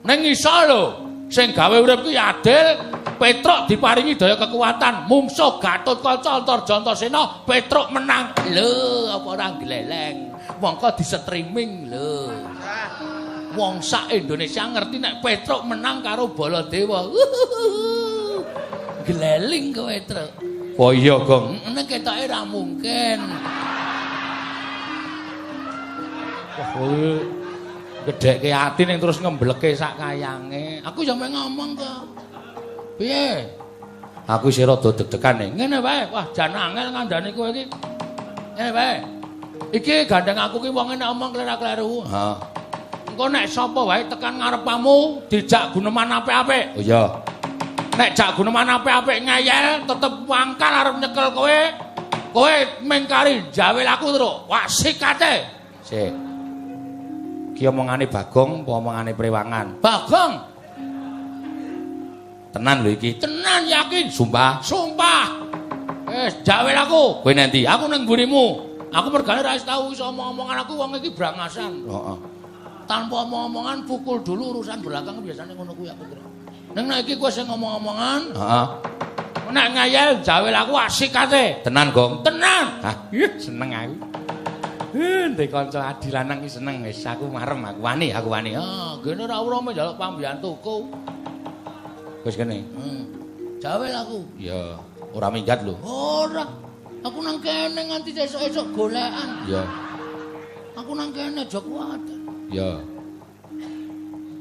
Ning iso lho, sing gawe urip kuwi adil. Petruk diparingi daya kekuatan, mungsuh Gatotkaca Antarja Antasena, Petruk menang. Lho, apa ora gleleng? Mongko di-streaming lho. Wong sak Indonesia ngerti nek Petruk menang karo Baladewa. Gleling kowe, Truk. Oh iya, Gong. Nek ketoke ra mungkin. Wah, kowe gedhekke ati ning terus ngembleke sak kayange. Aku ya mek ngomong kok. Piye? Aku isih rada deg-degan ning. Ngene wae. Wah, jan angel ngandani kowe iki. Ngene wae. Iki gandeng aku ki wong nek omong kleru-kleru. Heeh. Engko nek sapa wae tekan ngarepamu dijak guneman apik-apik. Oh iya. Nek jak guneman apik-apik ngeyel tetep wangkal arep nyekel kowe. Kowe mengkari jawel aku terus. Wah, sikate. Sik. Ki omongane Bagong apa omongane Prewangan? Bagong. Tenan lho iki. Tenan yakin. Sumpah. Sumpah. Wis jawel aku. Kowe nanti. Aku ning mburimu. Aku mergane ra wis tau iso omong-omongan aku wong iki brangasan. Heeh. Tanpa omong-omongan pukul dulu urusan belakang biasanya ngono kuwi aku kira. Ning nek iki kowe sing ngomong-omongan, heeh. Nek ngeyel jawel aku asikate. Tenan, Gong. Tenan. Hah, ih seneng aku. Ndek kanca adi lanang iki seneng wis aku marem aku wani, aku wani. Ah, gene ora ora njaluk pambiyantuku. Wis kene. Jawel aku. Ya, ora minggat lho. Ora. Aku nang kene nganti esuk-esuk golekan. Ya. Aku nang kene aja kuwatir. Ya.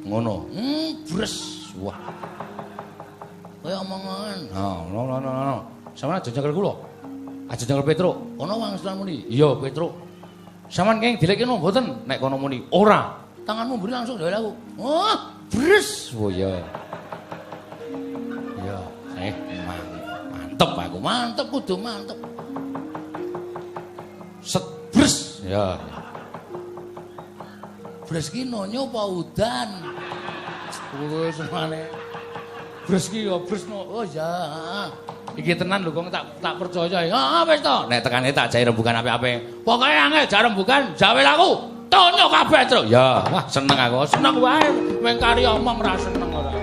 Ngono. Bres. Wah. Kaya omongan. Ha, no no no. Sampeyan aja nyekel kula. Aja nyekel Petruk. Kono wangsulan muni. Iya, Petruk. Sampeyan keng dileke no mboten? Nek kono muni ora. Tanganmu mburi langsung jawel aku. Oh, bres. Oh iya. Ya, mantep aku. Mantep kudu mantep. Set bres. Ya. Bres ki nonyo apa udan? Kuwi senengane. Bres ki ya bres no. Oh ya. Iki tenan lho kok tak percaya. Heeh wis to. Nek tekane tak jai rembugan apik-apik. Pokoke angel jak rembugan jawel aku. Tonyo kabeh, Truk. Ya, wah seneng aku. Seneng wae mengkari omong ra seneng ora.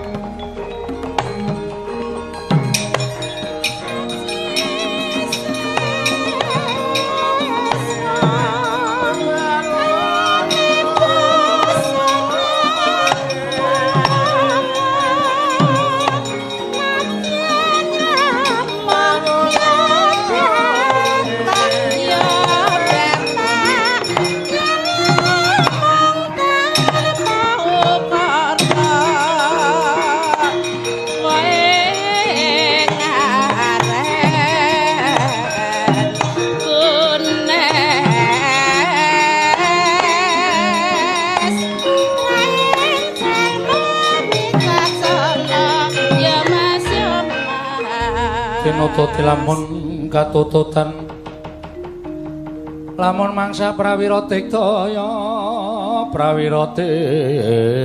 Tinata lamun katututan lamun mangsa prawira tiktaya prawira tiktaya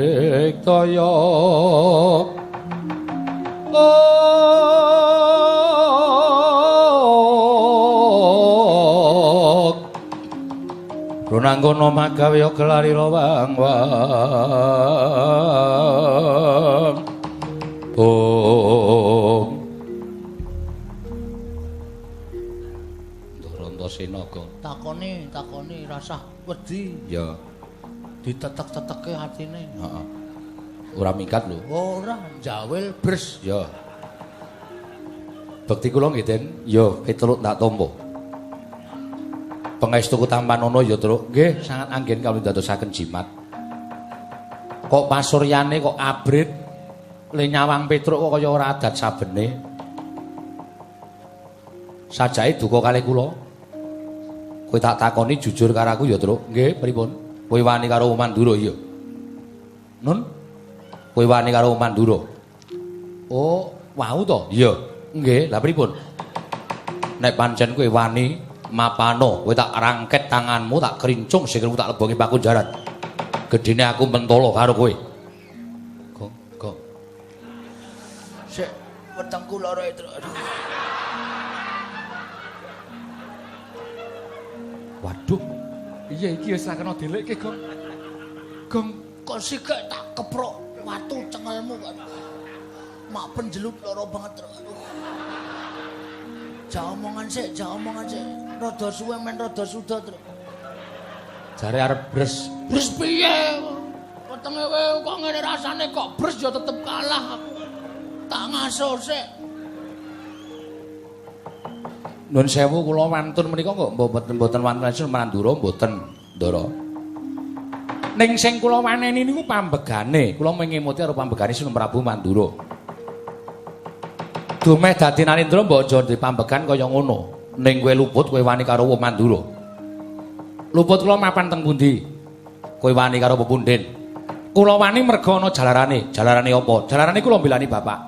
Runanggono magawe gelari wang wang. Om Ndorantosena Gong. Takoni, takoni rasah wedi. Ya. Ditetek-teteke atine. Heeh. Ora minggat lho. Ora, jawil bres. Ya. Bekti kula nggih, Den. Ya, Petruk tak tampa. Pangestuku tampanono ya, Truk. Nggih, sangat anggen kawula dadosaken jimat. Kok pasuryane kok abrit le nyawang Petruk kok kaya ora adat sabene. Sajake duka kalih kula. Kowe tak takoni jujur karo aku ya, Truk. Nggih, pripun? Kowe wani karo Mandura iya? Nun? Kowe wani karo Mandura? Oh, wau to? Iya. Nggih, lha pripun? Nek pancen kowe wani mapano, kowe tak rangket tanganmu, tak krincung sikilmu tak lebongi pakunjaran. Gedene aku mentolo karo kowe. Gong, gong. Sik, wetengku lara, Truk. Aduh. Waduh. Iya iki wis ra kena delekke, Gong. Gong, kok sikek tak keprok watu wetengmu kok. Mak penjelut lara banget, Truk. Aduh. Jak omongan sik, jak omongan sik. Rada suwe men rada suda, Truk. Jare arep bres. Bres piye? Wetenge kowe kok ngene rasane kok bres ya tetep kalah aku. Tak ngaso sik. Nuwun sewu kula wantun menika kok mboten wantun Mandura mboten, Ndara. Ning sing kula waneni niku pambegane, kula mengemuti karo pambegane Sunan Prabu Mandura. Dumeh dadi Narendra mbok aja dipambegan kaya ngono. Ning kowe luput kowe wani karo wong Mandura. Luput kula mapan teng pundi? Kowe wani karo pepunden. Kula wani merga ana jalarane. Jalarane apa? Jalarane kula mbelani bapak.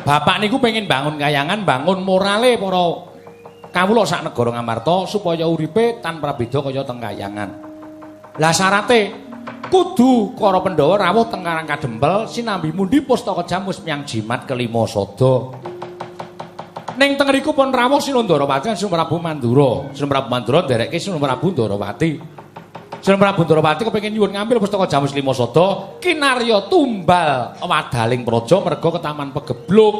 Bapak niku pengen bangun kayangan, bangun morale para kawula sak negara Ngamarta supaya uripe tanpa beda kaya teng kayangan. Lah syarate kudu para Pandhawa rawuh teng Karang Kadempel sinambi mundi pustaka jamus miyang jimat kelima sada. Ning teng riku pun rawuh Sinuwun Ndarawati lan Sinuwun Prabu Mandura. Sinuwun Prabu Mandura nderekke Sinuwun Prabu Ndarawati. Sinuwun Prabu Ndarawati kepengin nyuwun ngambil pustaka jamus lima sada kinarya tumbal wadaling praja merga ketaman pegebluk.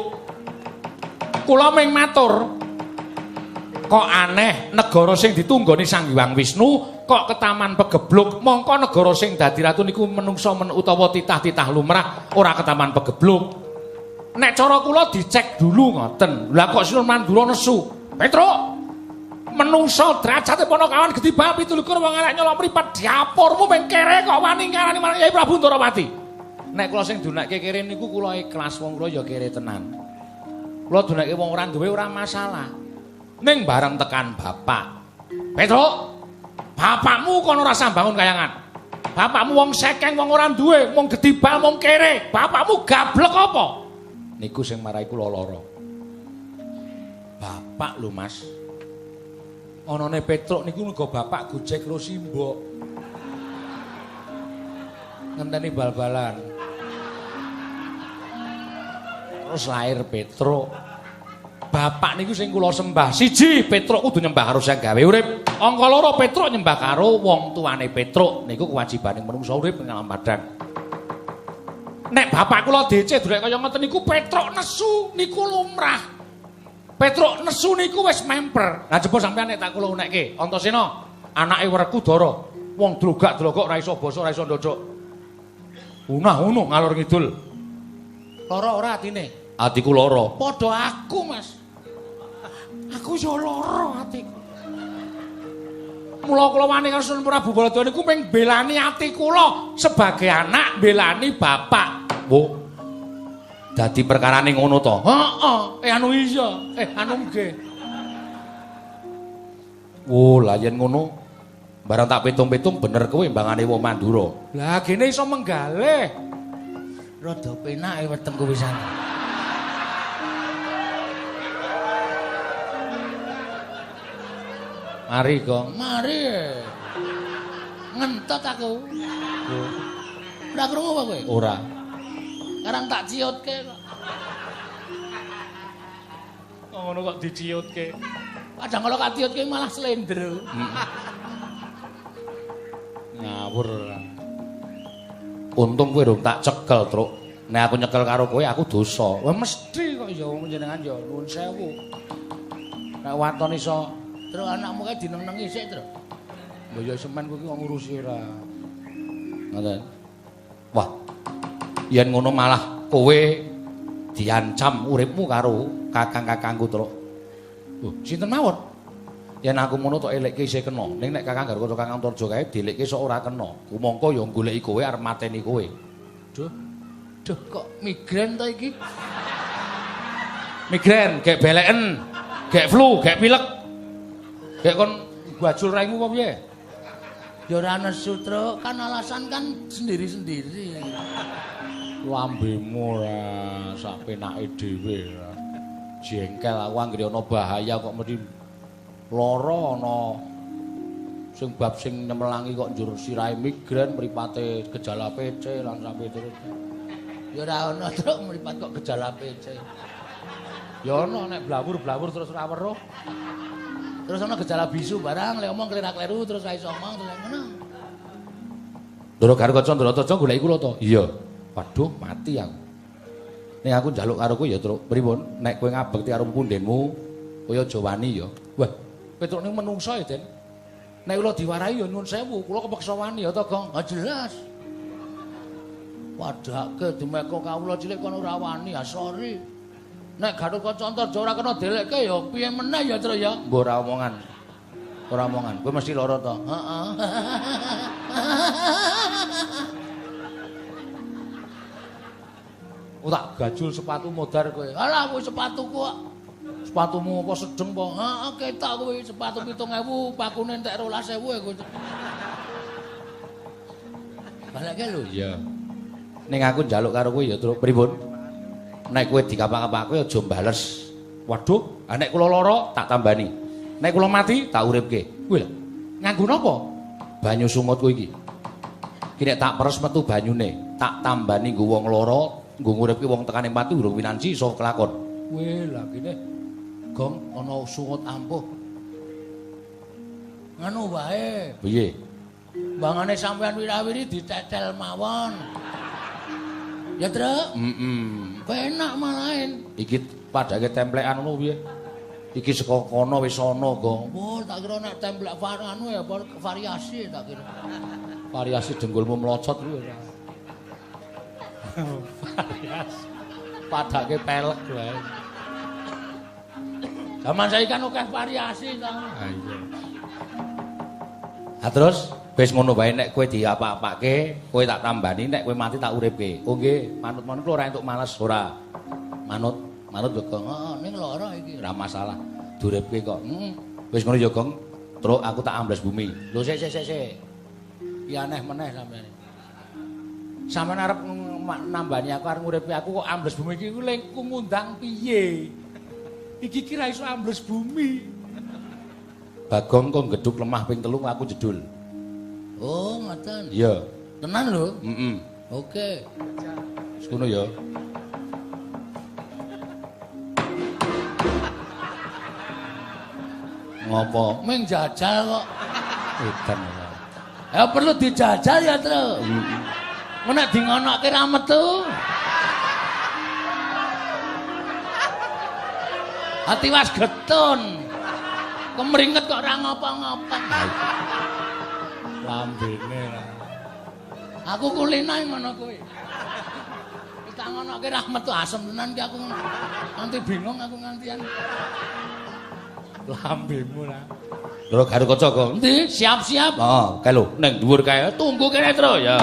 Kula ming matur, kok aneh negara sing ditunggoni Sang Hyang Wisnu kok ketaman pegebluk, mongko negara sing dadi ratu niku menungsa men utawa titah-titah lumrah ora ketaman pegebluk. Nek cara kula dicek dulu ngoten. Lah kok Sinuwun Mandura nesu? Petruk, menungsa derajate Panakawan gedhi bab 27 wong elek nyolok mripat diapurmu meng kere kok wani ngarani marang Kyai Prabu Ndarawati. Nek kula sing dunekke kere niku kula ikhlas, wong kula ya kere tenan. Kula dunekke wong ora duwe ora masalah. Ning bareng tekan bapak. Petruk, bapakmu kono ora sambangun kayangan. Bapakmu wong sekeng, wong ora duwe, wong gedibal, wong kere. Bapakmu gablek apa? Niku sing marai kula lara. Bapak lho, Mas. Anane Petruk niku mergo bapak gojek karo simbok. Ngenteni bal-balan. Terus lahir Petruk. Bapak niku sing kula sembah. Siji, Petruk kudu nyembah karo sing gawe urip. Angka loro, Petruk nyembah karo wong tuane Petruk. Niku kewajibane manungsa urip ing alam padhang. Nek bapak kula DC durek kaya ngoten niku Petruk nesu niku lumrah. Petruk nesu niku wis memper. Lah jebul sampean nek tak kula unekke, Antasena, anake Werkudara, wong drogak-drogok ora iso basa, ora iso ndodok. Unah-unuh ngalor ngidul. Lara ora atine? Atiku lara. Padha aku, Mas. Aku yo lara atiku. Mula kula wani karo Sunan Prabu Baladewa niku mung belani ati kula sebagai anak belani bapak. Wo. Dadi perkarane ngono to? Heeh. Anu iya. Anu nggih. Wo, lah yen ngono barang tak pitung-pitung bener kowe mbangane wong Mandura. Lah gene iso menggalih. Rada penake wetengku pisan. Mari, Gong. Mari. Ngentot aku. Ora krungu apa kowe? Ora. Sekarang tak ciutke kok. Kok ngono kok diciutke? Kadang kalau tak ciutke malah slender. Ngawur. Untung kowe rung tak cekel, Truk. Nek aku nyekel karo kowe aku dosa. Wah mesti kok ya jenengan ya nuwun sewu. Nek waton iso Truk anakmu kae dineng-nengi sik, Truk. Lho ya semen kowe iki kok ngurusi ora. Ngoten. Wah. Yen ngono malah kowe diancam uripmu karo kakang-kakangku, Truk. Lho, sinten mawon? Yen aku ngono tok elekke isih kena. Ning nek Kakang Garwa Kakang Antarja kae dielekke sok ora kena. Kumangka ya goleki kowe arep mateni kowe. Duh. Duh kok migren to iki? Migren, gek beleken, gek flu, gek pilek. Gek kon bajul raimu apa piye? Ya ora nesu, Truk. Kan alasan kan sendiri-sendiri. Lambemu ora sak penake dhewe. Jengkel aku anggere ana bahaya kok mesti lara ana sing bab sing nyemelangi kok njur sirahe migren, mripate gejala PC lan sampe terus. Ya ora ana, Truk, mripat kok gejala PC. Ya ana nek blawur-blawur terus ora weruh. Terus ana gejala bisu barang, lek omong kleru-kleru terus ra iso omong terus ngono. Ndara Garkaca Ndara Taja goleki kula to? Iya. Waduh, mati aku. Nek aku njaluk karo kowe ya, Truk. Pripun? Nek kowe ngabekti karo pundenmu, kowe aja wani ya. Wah, Petruk niku menungso ya, Den. Nek kula diwarahi ya nyuwun sewu, kula kepeksa wani ya to, Gong. Ha jelas. Padhake dumeka kawula cilik kono ora wani, ah sorry. Nek Gatotkaca Antarja ora kena delekke ya piye meneh ya, Truk ya. Mbok ora omongan. Ora omongan. Kowe mesti lara to? Heeh. Tak gajul sepatu modar kowe. Alah kuwi sepatuku kok. Sepatumu apa sedeng apa? Heeh, ketok kuwi sepatu 7.000, pakune entek 12.000 ya kuwi. Balekke lho. Iya. Ning aku njaluk karo kowe ya, Truk. Pripun? Nek kowe dikapak-kapake aja bales. Waduh, nek kula lara tak tambani. Nek kula mati tak uripke. Kuwi lho. Nganggo napa? Banyu sumutku iki. Iki nek tak peres metu banyune, tak tambani nggo wong lara, nggo nguripke wong tekane mati urung winanci iso kelakon. Weh, lha kene Gong ana sungut ampuh. Ngono wae. Piye? Bangane sampean wirawiri ditetel mawon. Ya, Truk? Heeh. Penak malahen. Iki padake templekan ngono piye? Iki saka kono wis ana, Gong. Oh, tak kira nek templek anu ya variasi tak kira. Variasi dengkulmu mlocot kuwi ora. Variasi. Padake pelek wae. Zaman saiki kan akeh variasi ta. Ha iya. Ha terus wis ngono wae nek kowe diapa-apake, kowe tak tambani, nek kowe mati tak uripke. Oh nggih, manut-manut ora entuk males ora. Manut, manut yo, Gong. Heeh, ning lara iki. Ora masalah. Duripke kok. Heeh. Wis ngono ya, Gong. Truk aku tak ambles bumi. Lho sik sik sik sik. Iki aneh meneh sampeyan. Sampeyan arep nambani aku arep nguripke aku kok ambles bumi iki lengku ngundang piye? Iki ki ra iso ambles bumi. Bagong kok ngeduk lemah ping 3 aku jedul. Oh, ngoten. Iya. Tenan lho? Heeh. Oke. Wis ngono ya. Ngopo? Ming jajal kok. Edan ora. Ya perlu dijajal ya, Truk. Heeh. Nek di ngonokke ra metu. Ati was getun. Kemringet kok ora ngapa-ngapa. Lambene lah. Aku kulinae ngono kuwi. Tak ngonokke ra metu asem tenan ki aku. Nanti bingung aku ngantian. Lambemu lah. Lho Gatotkaca kok. Endi? Siap-siap. Heeh, kae lho ning dhuwur kae. Tunggu kene, Truk ya.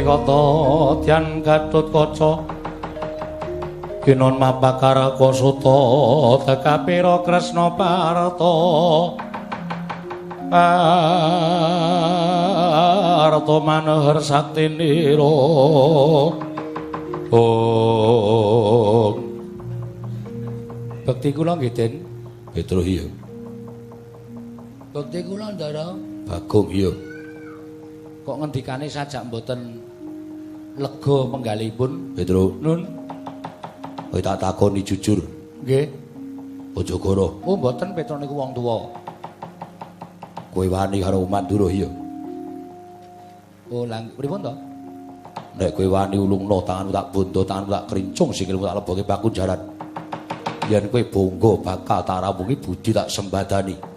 Kata Dyan Gatotkaca kinon mapakaraka suta tekapira Kresna Parta Arta manehar saktinira. Om bekti kula nggih Den Petro iya. Bekti kula Ndara. Bagong iya. Kok ngendikane sajak mboten lega penggalihipun Petro? Nun. Kowe tak takoni jujur. Nggih. Aja goro. Oh mboten, Petro niku wong tuwa. Kowe wani karo Mandura iya? Oh lha pripun to? Nek kowe wani ulungno tanganmu tak bondo, tanganmu tak krincung, sikilmu tak leboke pakunjaran. Yen kowe bonggo bakal tak rawungi budi tak sembadani.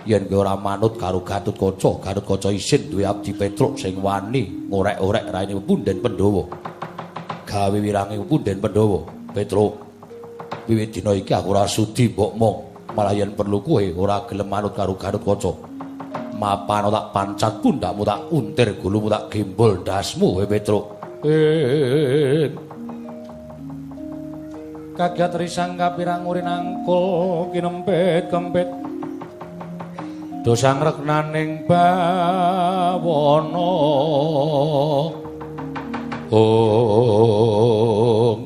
Yen kowe ora manut karo Gatotkaca, Gatotkaca isin duwe abdi Petruk sing wani ngorek-orek raine punden Pandhawa. Gawe wirange punden Pandhawa. Petruk, wiwit dina iki aku ora sudi mbok mong, malah yen perlu kowe ora gelem manut karo Gatotkaca. Mapano tak pancat pundakmu tak untir gulumu tak gembol ndasmu kowe Petruk. Kagiat risang kapirang urin angkul kinempit kempit. Dosang reknaning bawana. Om.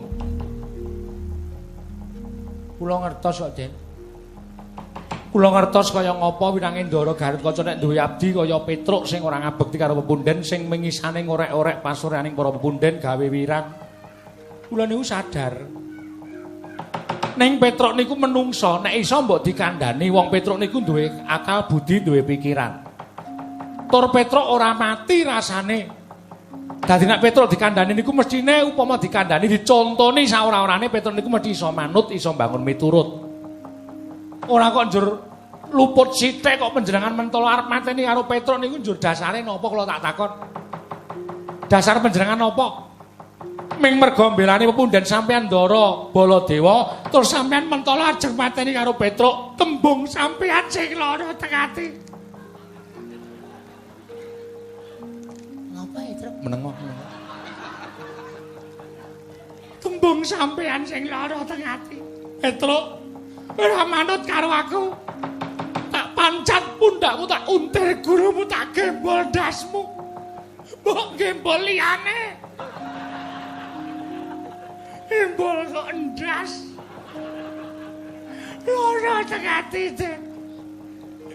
Kula ngertos kok, Den. Kula ngertos kaya ngapa winange Ndara Gatot Kaca nek duwe abdi kaya Petruk sing ora ngabekti karo pepundhen sing mengisane ngorek-orek pasuryaning para pepundhen gawe wirang. Kula niku sadar. Ning Petruk niku menungso, nek iso mbok dikandhani wong Petruk niku duwe akal budi, duwe pikiran. Tur Petruk ora mati rasane. Dadi nek Petruk dikandhani niku mestine upama dikandhani dicontoni saora-orane Petruk niku mesti iso manut, iso mbangun miturut. Ora kok njur luput sithik kok panjenengan mentolo arep mateni karo Petruk niku njur dasare napa kula tak takon. Dasar panjenengan napa? Ming merga mbelani pepundhen sampean Ndara Baladewa terus sampean mentolo ajeng mateni karo Petruk, tembung sampean sing lara teng ati. Ngapa ya, Truk? Menengo. Tembung sampean sing lara teng ati. Petruk ora manut karo aku. Tak pancat pundakmu, tak untir gurumu, tak gembol dasmu. Mbok gembol liyane. Gembol kok endas. Lara teng ati, Den.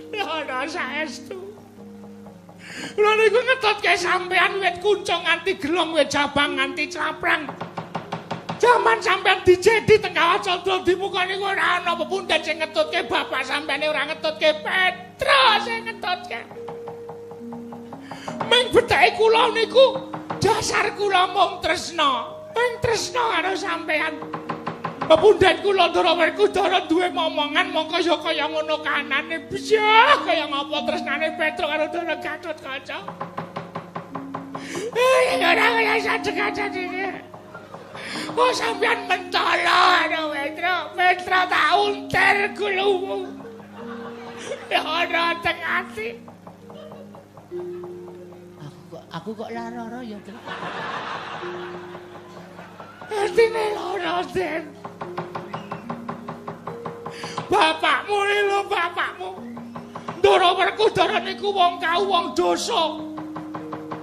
Lara saestu. Kula niku ngetutke sampean wit kuncung nganti gelong, wit jabang nganti claprang. Jaman sampean dijedi teng Kawah Candra Dimuka niku ora ana pepundhen sing ngetutke, bapak sampeane ora ngetutke, Petruk sing ngetutke. Ming betheke kula niku dasar kula mung tresna. Ming tresna karo sampean. Pepundhen kula Ndara Werkudara duwe momongan mongko ya kaya ngono kanane. Biya kaya ngapa tresnane Petruk karo Ndara Gatotkaca. Ora kaya sadeg-sadeg iki. Oh sampean mentolo karo Petruk. Petruk tak untir gulumu. Ora teng ati. Aku kok lara ya, Truk. Atine lara, Den. Bapakmu lho, bapakmu. Ndara Werkudara niku wong kau wong dosa.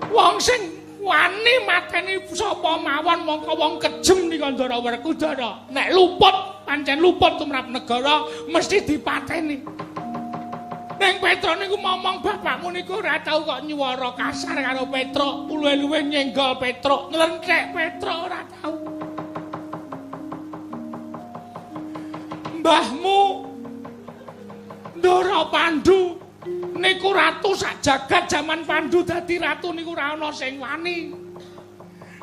Wong sing wani mateni sapa mawon mongko wong kejem nika Ndara Werkudara. Nek luput, pancen luput tumrap negara mesti dipateni. Ning Petruk niku momong bapakmu niku ora tau kok nyuwara kasar karo Petruk, luwe-luwe nyenggol Petruk, nglenthek Petruk ora tau. Mbahmu Ndara Pandu niku ratu sak jagat, jaman Pandu dadi ratu niku ora ana sing wani.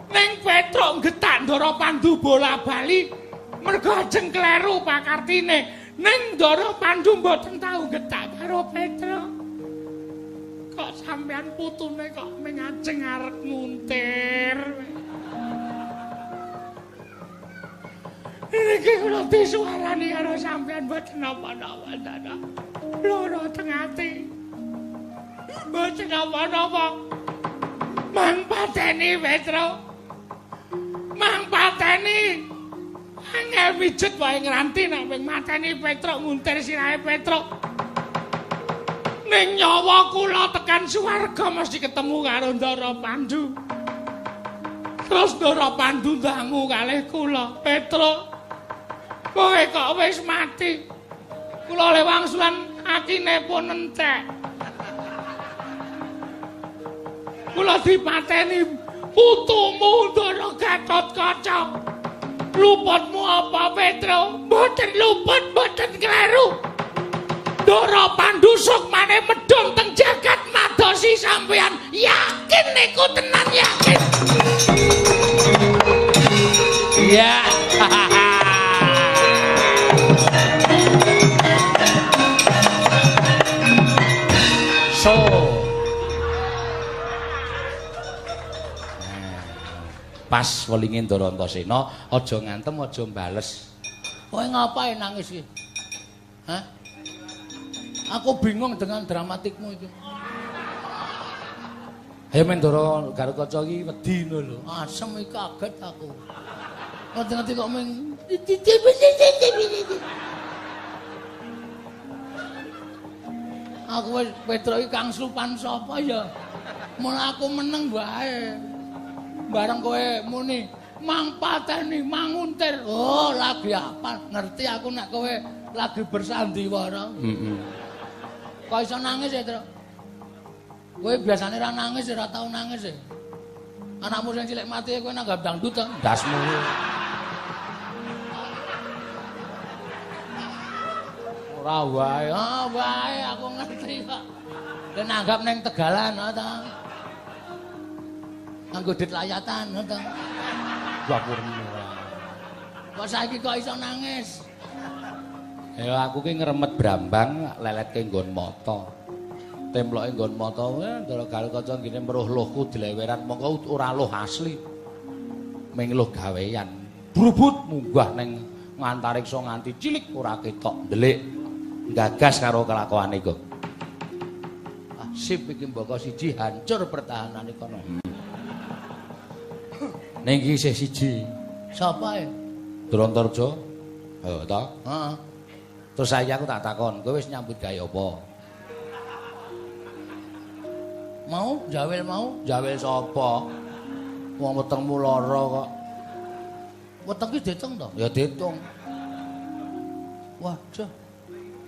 Ning Petruk nggetak Ndara Pandu bola-bali mergo ajeng kleru pakartine. Ning Ndara Pandu mboten tau nggetak karo Petruk. Kok sampean putune kok ming ajeng arep nguntir. Niki kula disuwarani karo sampean mboten napa-napa, Ndara. Lara teng ati. Mboten napa-napa. Mang pateni Petruk. Mang pateni. Angel mijet wae ngranti nek ping mateni Petruk nguntir sirahe Petruk. Ning nyawa kula tekan swarga mesti ketemu karo Ndara Pandu. Terus Ndara Pandu ndangu kalih kula, Petruk, kowe kok wis mati. Kula le wangsulan akine pun entek. Kula dipateni putumu Ndara Gatotkaca. Luputmu apa, Petruk? Mboten luput, mboten kleru. Ndara Pandu sukmane medhun teng jagat madosi sampean. Yakin niku tenan yakin. Iya. So. Pas welinge Ndara Antasena, aja ngantem, aja mbales. Kowe ngapain nangis iki? Hah? Aku bingung dengan dramatikmu itu. Ayo Ndara Garukaca iki wedi ngono lho. Asem iki kaget aku. Ngerti-ngerti kok ming aku wis Petruk iki kang slupan sapa ya? Mula aku meneng wae. Bareng kowe muni mang pateni manguntir. Oh, lagi apa? Ngerti aku nek kowe lagi bersandiwara. Heeh. Kok iso nangis ya, Truk? Kowe biasane ora nangis, ora tau nangis ya. Anakmu sing cilik mati kowe nanggap dangdut to? Ndasmu. Ora wae. Ah, wae aku ngerti kok. Kowe nanggap ning Tegalan ta. Nganggo dit layatan ta. Wapurmu. Kok saiki kok iso nangis? Ya aku ki ngremet brambang leletke nggon mata. Temploke nggon mata, Ndara Garukaca ngene meruh luhku dileweran mongko ora luh asli. Ming luh gawean. Brubut munggah ning ngantariksa nganti cilik ora ketok ndelik. Gagas karo kelakuane kok. Ah, sip iki mboko siji hancur pertahanane kono. Ning iki isih siji. Sapa e? Drontarja. Ha ta? Heeh. Terus saiki aku tak takon, kowe wis nyambut gawe apa? Mau jawil mau? Jawil sapa? Wong wetengmu lara kok. Weteng ki ditung to? Ya ditung. Waduh.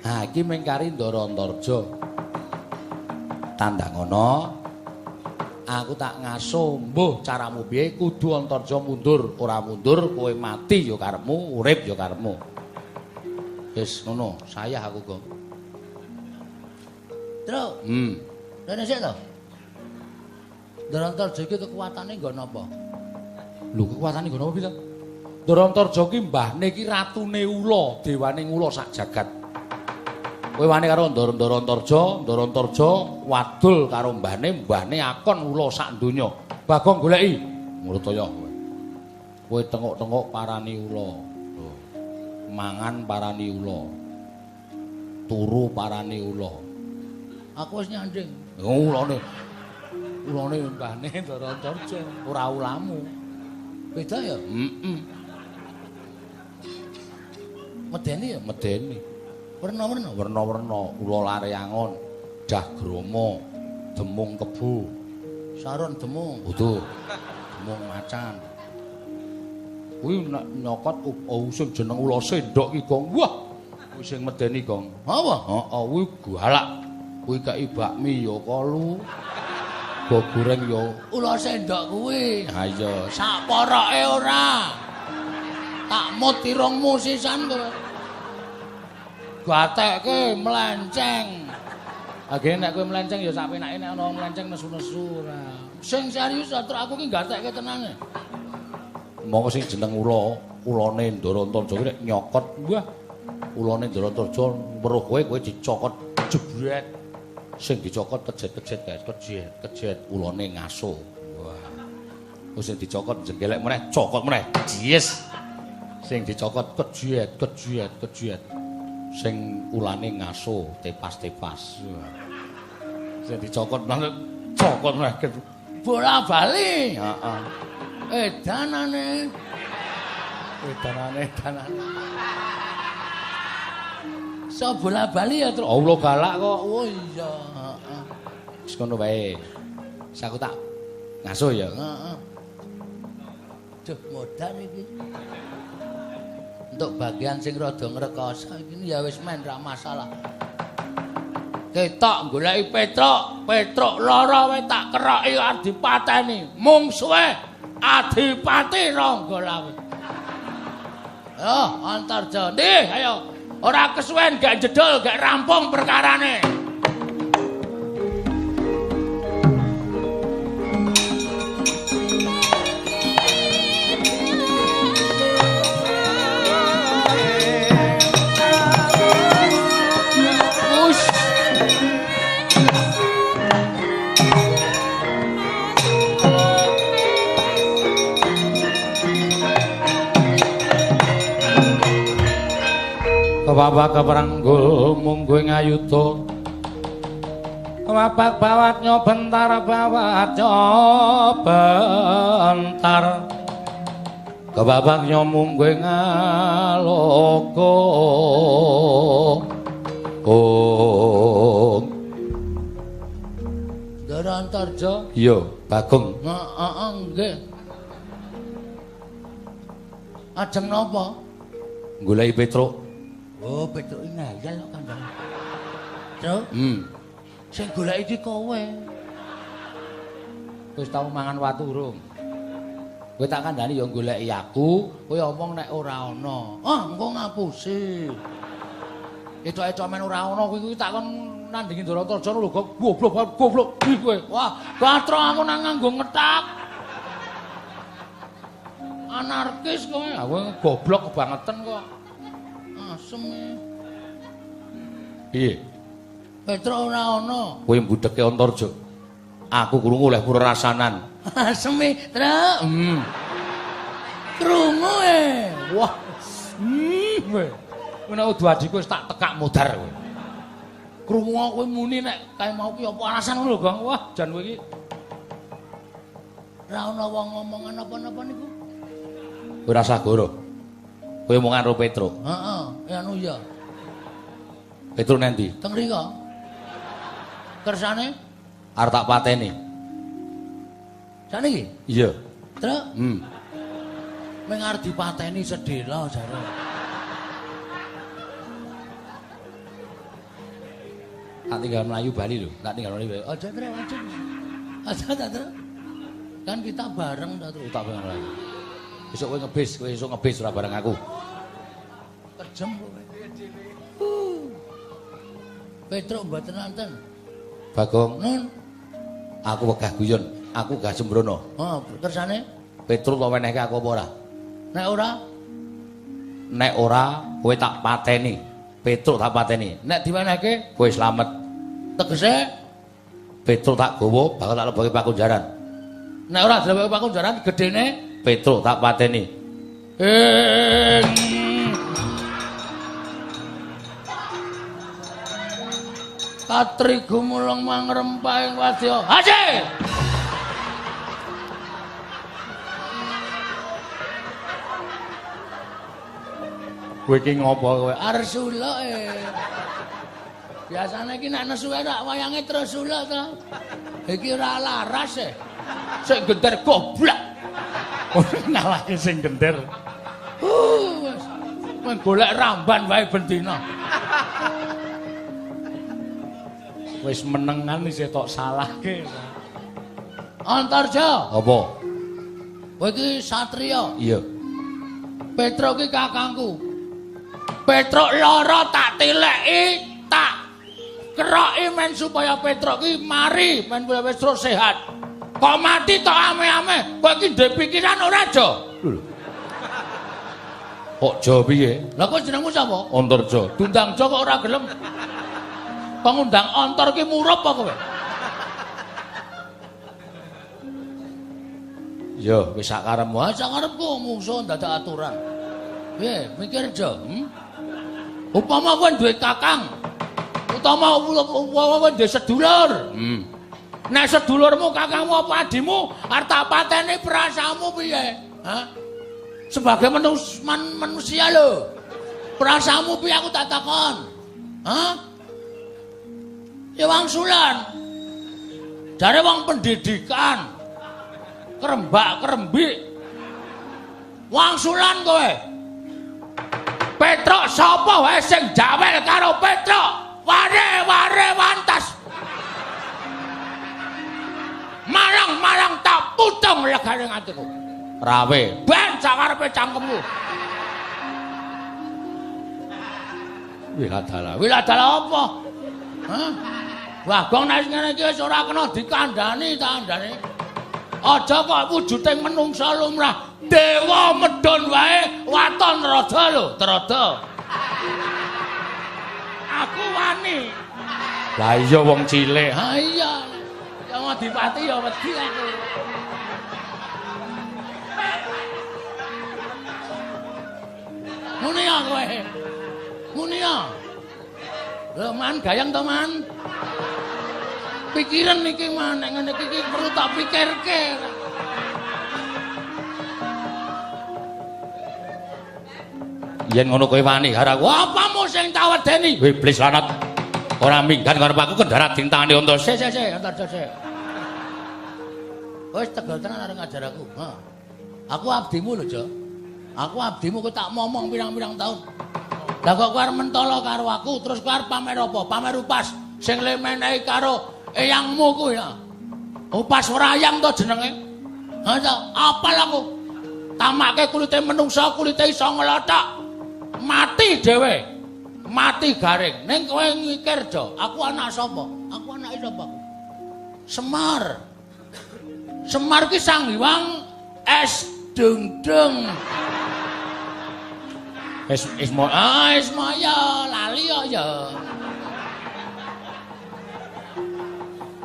Ha iki mung kari Ndara Antarja. Tandang ana aku tak ngaso mbuh caramu piye kudu Antarja mundur, ora mundur kowe mati ya karepmu, urip ya karepmu. Wis ngono, sayah aku kok. Truk. Rene sik to? Ndara Antarja iki kekuatane nggon apa? Lho kekuatane nggon apa piye to? Ndara Antarja ki mbahne ki ratune ula, dewane ula sak jagat. Kowe wani karo Ndara Antarja, Ndara Antarja wadul karo mbahne, mbahne akon ula sak donya. Bagong goleki Mrutaya kowe. Kowe tengok-tengok parani ula. Mangan parani ula. Turu parani ula. Aku wis nyanding. Ulane. Ulane mbahne Ndara Antarja, ora ulamu. Beda ya? Heeh. Medeni ya? Medeni. Werna-werna, werna-werna, ula lareangon, dah grama, demung kebu, saron demung, utuh, demung macan. Kuwi nek nyokot sing jeneng ula sendok ki, Gong. Wah, kuwi sing medeni, Gong. Apa? Heeh, kuwi galak. Kuwi kei bakmi ya kolu. Go goreng ya ula sendok kuwi. Ha iya, sak poroke ora. Tak mut irungmu sisan kowe. Gatekke melenceng. Agene nek kowe melenceng ya sak penake nek ana melenceng nesu-nesu ora. Sing serius truk aku ki gatekke tenane. Monggo sing jeneng ula, ulane Ndara Antarja ki nek nyokot, wah. Ulane Ndara Antarja weruh kowe, kowe dicokot jebret. Sing dicokot kejet-kejet kae, kejet-kejet ulane ngaso. Wah. Wis sing dicokot jenggelek meneh, cokot meneh. Yes. Sing dicokot kejet, kejet, kejet. Sing ulane ngaso tepas-tepas. Sing dicokot nang cokot meneh bola bali. Heeh. Edanane. Edanane, edanane. So bola bali ya, Truk. Allah galak kok. Oh iya, heeh. Wis ngono wae. Wis aku tak ngaso ya. Heeh. Duh, modal iki. Untuk bagian sing rada ngrekoso iki ya wis men ra masalah. Ketok goleki Petruk, Petruk lara wae tak keroki arep dipateni. Mungsuhe Adipati Ranggalawe. Oh, Antarja. Nih, ayo. Ora kesuwen gak jedul, gak rampung perkarane. Kewawak kepranggul mungguh ing ayuda Kemabak bawat nyobentar bawat nyobentar. Kebabak nyomunggue ngaloko. Oh. Ndara Antarja? Iya, Bagong. Heeh, nggih. Ajeng napa? Goleki Petruk. Oh, Petruk ngayal kok kandhane. Truk? Sing goleki iki kowe. Wis tau mangan watu urung? Kowe tak kandhani ya goleki aku, kowe omong nek ora ana. Ah, engko ngapusi. Etok-etok men ora ana kowe kuwi tak kon nandingi Ndara Antarja lho, goblok goblok iki kowe. Wah, bathok aku nang nganggo ngethak. Anarkis kowe. Aku goblok kebangetan kok. Asem. Piye? Petruk ora ana. Kowe mbudheke Antarja. Aku krungu oleh purrasanan. Aseme, Truk. Krungu e. Wah. Kowe. Kowe nek udu adhiku wis tak tekak modar kowe. Krungu kowe muni nek kae mau ki apa alasan ngono lho, Gong. Wah, jan kowe iki ora ana wong ngomongan apa-apa niku. Kowe ora usah goro. Kowe omongan karo Petruk. Heeh, ya anu ya. Petruk nendi? Teng mriko. Kersane arep tak pateni. Saniki? Iya. Truk? Meng arep dipateni sedhela jare. Tak tinggal mlayu bali lho, tak tinggal mlayu bali. Aja Truk, aja. Aja ta, Truk. Kan kita bareng ta, Truk. Tak bareng mlayu. Besok kowe ngebis, kowe esuk ngebis ora bareng aku. Kejem kowe. Petruk mboten nonton. Bagong, Nun, aku wegah guyon, aku gak sembrono. Oh, kersane? Petruk kok wenehke aku apa ora? Nek ora? Nek ora, kowe tak pateni. Petruk tak pateni. Nek diwenehke, kowe slamet. Tegese Petruk tak gawa bakal tak lebokke pakunjaran. Nek ora dilebokke pakunjaran gedene Petruk tak pateni. Katri gumulung mangrempah ing wadya. Haji! Kowe iki ngopo kowe? Arsula e. Biasane iki nek nesu rak wayange terus suluk to. Iki ora laras e. Sing gender goblok. Ngalahke sing gender. Wis. Mung golek ramban wae bendina. Wis menengan isih tok salahke. Antarja. Apa? Kowe iki satriya. Iya. Petruk iki kakangku. Petruk lara tak tileki, tak keroki men supaya Petruk iki mari, men supaya Petruk sehat. Kok mati tok ame-ame? Kowe iki ndek pikiran ora, Jo? Lho. Kok Jo piye? Lah kok jenengmu sapa? Antarja. Dundang Jo kok ora gelem. Kok ngundang Antar ki murup apa kowe? Ya, wis sak karepmu. Wah, sak karepku mungsuh ndadak aturan. Piye, mikir Jo? Upama kowe duwe kakang, utama upama kowe duwe sedulur. Nek sedulurmu, kakangmu apa adimu arep tak pateni perasaanmu piye? Hah? Sebagai manusia lho. Perasaanmu piye aku tak takon? Hah? Ya wangsulan. Jare wong pendidikan. Kerembak-kerembik. Wangsulan kowe. Petruk sapa wae sing jawel karo Petruk? Ware-ware wantas. Marang-marang tak putung legane atiku. Rawe. Ben sakarepe cangkemmu. Wiladala. Wiladala apa? Hah? Bagong nek ngene iki wis ora kena dikandhani ta kandhane. Aja kok wujude menungsa lumrah. Dewa medhun wae waton rada lho, trada. Aku wani. Lah iya wong cilik. Ha iya. Ya Adipati ya wedi aku. Muni ya kowe. Muni ya. Lho man gayeng to man. Pikiran iki maneh ngene iki perlu tak pikirke. Yen ngono kowe wani karo aku, apamu sing tak wedeni? Iblis lanat. Ora minggan karo aku kendharat dintane Antasena. Sik sik sik Antarja sik. Wis tegel tenan arep ngajar aku. Ha. Aku abdimu lho, Jo. Aku abdimu kowe tak momong pirang-pirang taun. Lah kok kowe arep mentolo karo aku terus kowe arep pamer apa? Pamer upas sing le menehi karo eyangmu kuwi ya. Upas ora ayang to jenenge. Ha to, apal aku. Tamake kulite menungsa, kulite iso nglothok. Mati dhewe. Mati garing. Ning kowe mikir, Jo, aku anak sapa? Aku anake sapa? Semar. Semar ki Sang Hyang Es Dengdeng. Es Isma ah Ismaya lali kok ya.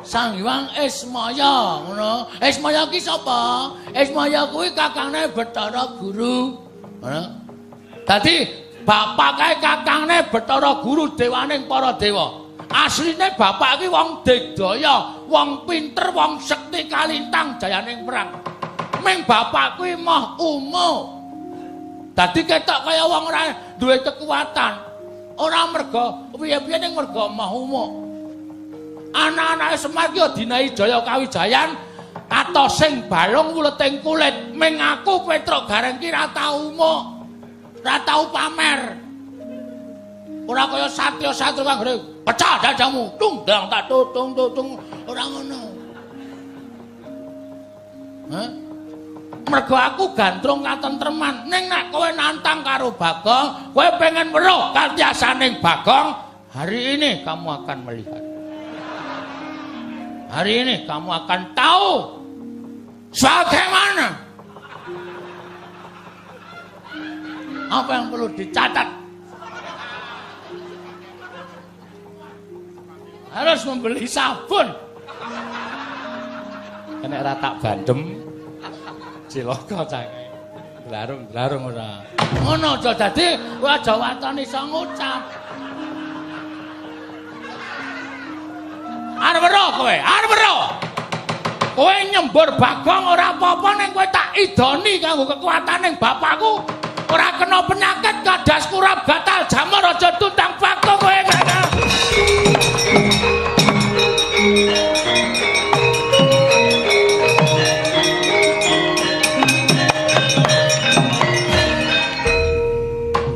Sang Hyang Ismaya ngono. Ismaya ki sapa? Ismaya kuwi kakangne Bathara Guru. Ngono. Dadi bapak kae kakangne Bathara Guru dewaning para dewa. Asline bapak ki wong digdaya, wong pinter, wong sekti kalintang jayaning perang. Ming bapak kuwi moh umo. Dadi ketok kaya wong ora duwe kekuatan. Ora merga piye-piye ning merga moh umo. Anak-anake Semar ki dinahi Jaya Kawijayan atosing balung wuleting kulit. Ming aku Petruk Gareng ki ra tau umuk. Ra tau pamer. Ora kaya satya-satya kang pecah dadamu, tung dang tak tutung tutung ora ngono. Hah? Mergo aku gandrung katentreman. Ning nek kowe nantang karo Bagong, kowe pengen weruh katiasaning Bagong, hari ini kamu akan melihat. Hari ini kamu akan tahu bagaimana. Apa yang perlu dicatat? Harus membeli sabun. Nek ora tak bandem cilaka cangke. Glarung-glarung ora. Ngono aja dadi kowe aja waton iso ngucap. Arep weruh kowe, arep weruh. Kowe nyembur Bagong ora apa-apa ning kowe tak idoni kanggo kekuatan ning bapakku. Ora kena penyakit kadas kurap gatal jamur aja tuntang Bagong kowe.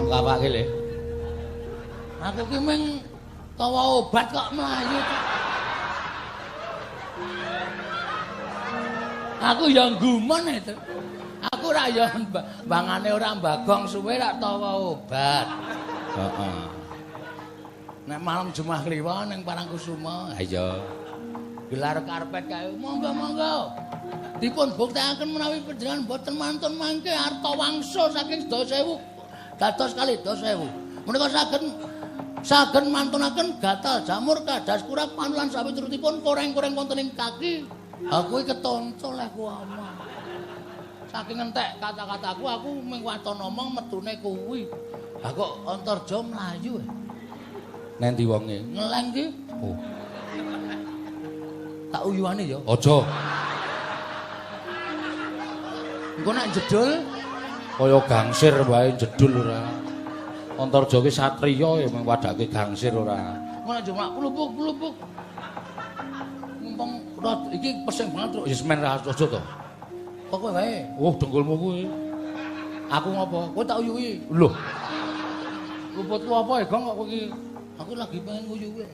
Ngapake le? Aku ki mung tawa obat kok mlayu. Aku ya gumun itu. Aku ora ya bangane ora Bagong suwe rak tawa obat. Heeh. Nek malam Jumat Kliwon ning Parangkusuma, ha iya. Gelar karpet kae, monggo-monggo. Dipun buktekaken menawi panjenengan boten mantun mangke arta wangsul saking 10.000 dados kalih 10.000. Menika saged mantunaken gatal jamur kadas kurap panulan sawiturutipun koreng-koreng wonten ing kaki. Aku iki ketonco leh ku omong. Saking entek kata-kataku aku mung waton omong metune kuwi. Lah kok Antarja mlayu. Nendi wonge? Ngeleng ki. Oh. Tak uyuane ya. Aja. Engko nek jedul kaya gangsir wae jedul ora. Antarja ki satriya ya mung wadake gangsir ora. Engko nek cuma klupuk-klupuk. Mumpung iki pesing banget truk. Ya semen ra aja to. Kok kowe wae? Oh, dengkulmu kuwi. Aku ngopo? Kowe tak uyuhi. Lho. Luputku apa ya, Gong kok kowe iki? Aku lagi pengen nguyuhi.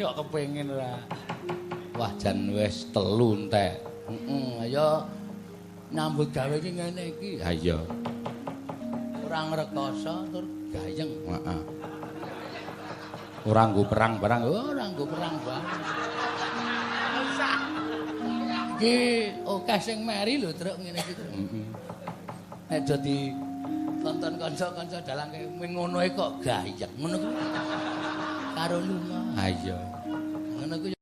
Kok kepengin ora. Wah, jan wis telu entek. Heeh, ayo nyambut gawe iki ngene iki. Ha iya. Ora ngrekoso tur gayeng. Heeh. Ora nggo perang barang. Ora nggo perang barang. Iki akeh sing meri lho, Truk ngene iki, Truk. Heeh. Nek dadi tonton kanca-kanca dalang kaya ngono kok gayeng ngono kuwi. Karo lunga. Ha iya. Ngono kuwi